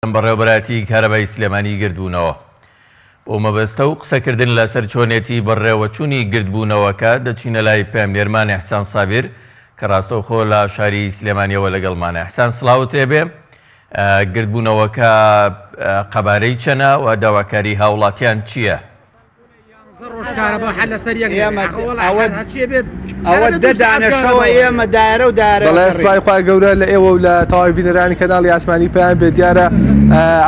بەڕێوەبەرایەتی کارەبای سلێمانی گردبوونەوە. بۆ مەبەستە و قسەکردن لەسەر چۆنێتی بەڕێوەچوونی گردبوونەوەکە دەچینە لای پەیامنێرمان ئیحسان سابیر کە ڕاستەوخۆ لە شاری سلێمانیەوە لەگەڵمانە. ئیحسان سڵاوت لێبێ. گردبوونەوەکە قەبارەی چەنە و داواکاری هاوڵاتیان چییە؟ بەڵێ سوپای خوای گەورە لە ئێوە و لە تەواوی بینەرانی کەناڵی ئاسمانی پەیام بێت دیارە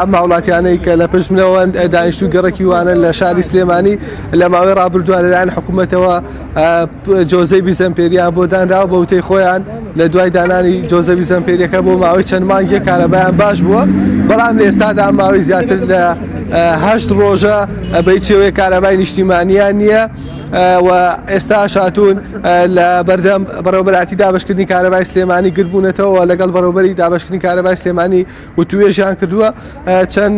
ئەم هاوڵاتیانەی کە لە پشت منەوەن دانیشتوو گەڕەکی وانن لە شاری سلێمانی لە ماوەی ڕابردووە لەلایەن حکوومەتەوە جۆزەی بیزەمپێریان بۆ دانراوە بە وتەی خۆیان لە دوای دانانی جۆزە بیزەمپێریەکە بۆ ماوەی چەند مانگێک کارەبایان باش بووە بەڵام لە ئێستادا ماوەی زیاتر لە هەشت ڕۆژە بە هیچ شێوەیەک کارەبای نیشتیمانیان نییە و ئێستا شاتون لە بەردەم بەڕێوەبەراتی دابشکردنی کارەبای سلێمانی گربوونەتەوە لەگەڵ بەڕێوەبەری دابشکردنی کارەبای سلێمانی وتوێژیان کردووە چەند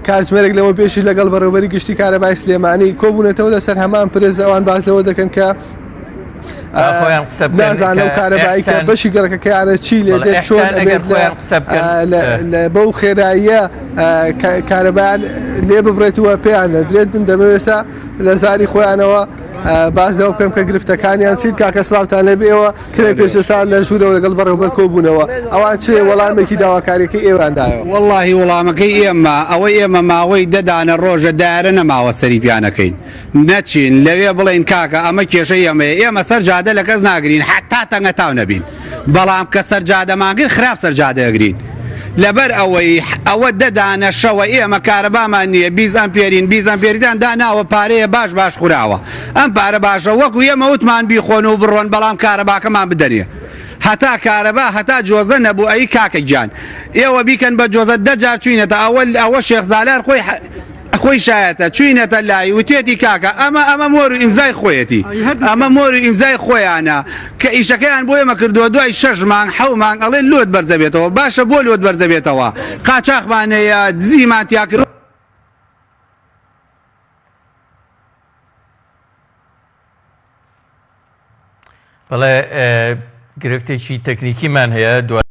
کاتژمێرێک لەوە پێشی لەگەڵ بەڕێوەبەری گشتی کارەبای سلێمانی کۆبوونەتەوە لەسەر هەمان پرس ئەوان باس لەوە دەکەن کە نازانە و کارەبایی کە بەشی گەڕەکەکەیانە چی لێ دێت چۆن ئەبێت بەو خێراییە کارەبایان لێ ببڕێتەوە پێیان دەدرێت من دەمەوێستا لە زاری خۆیانەوە باس لەوە بکەم کە گرفتەکانیان چین کاکە سلااوان لێ بێەوە کرێ پێشستا لە ژوورەوە لەگەڵ بەڕێوبەر کۆبوونەوە ئەوان چێ وەڵامێکی داواکاریەکەی ئێوان دایەوە واللهی وەڵامەکەی ئێمە ئەوەی ئێمە ماوەی دەدانە ڕۆژە دایرە نەماوە سەری پیانەکەین نەچین لەوێ بڵێین کاکە ئەمە کێشەی ئێمەیە ئێمە سەر جادە لە کەس ناگرین حتا تەنگەتاو نەبین بەڵام کە سەر جادەمان گرت خراپ سەر جادە ئەگرین لەبەر ئەوەی ئەوە دە دانە شەوە ئێمە کارەبامان نییە بیز ئەمپێرین بیز ئەمپێریتان داناوە پارەیە باش باش خوراوە ئەم پارە باشە وەکو ئێمە وتمان بیخۆن و بڕۆن بەڵام کارەباکەمان بدەنێ هەتا کارەبا هەتا جۆزە نەبوو ئەی کاکە گیان ئێوە بیکەن بە جۆزە دە جار چوینەتە ئەوە ئەوە شێخ زالار خۆی خۆی شایەتە چوینەتە لای وتێتی کاکە ئەمە ئەمە مۆر و ئیمزای خۆیەتی ئەمە مۆر و ئیمزای خۆیانە کە ئیشەکەیان بۆ ئێمە کردووە دوای شەش مانگ حەو مانگ ئەڵێ لۆت بەرزەبێتەوە باشە بۆ لۆت بەرزەبێتەوە قاچاخمان هەیە دزیمان تیا کردووە. بەڵێ گرفتێکی تەکنیکیمان هەیە دوای.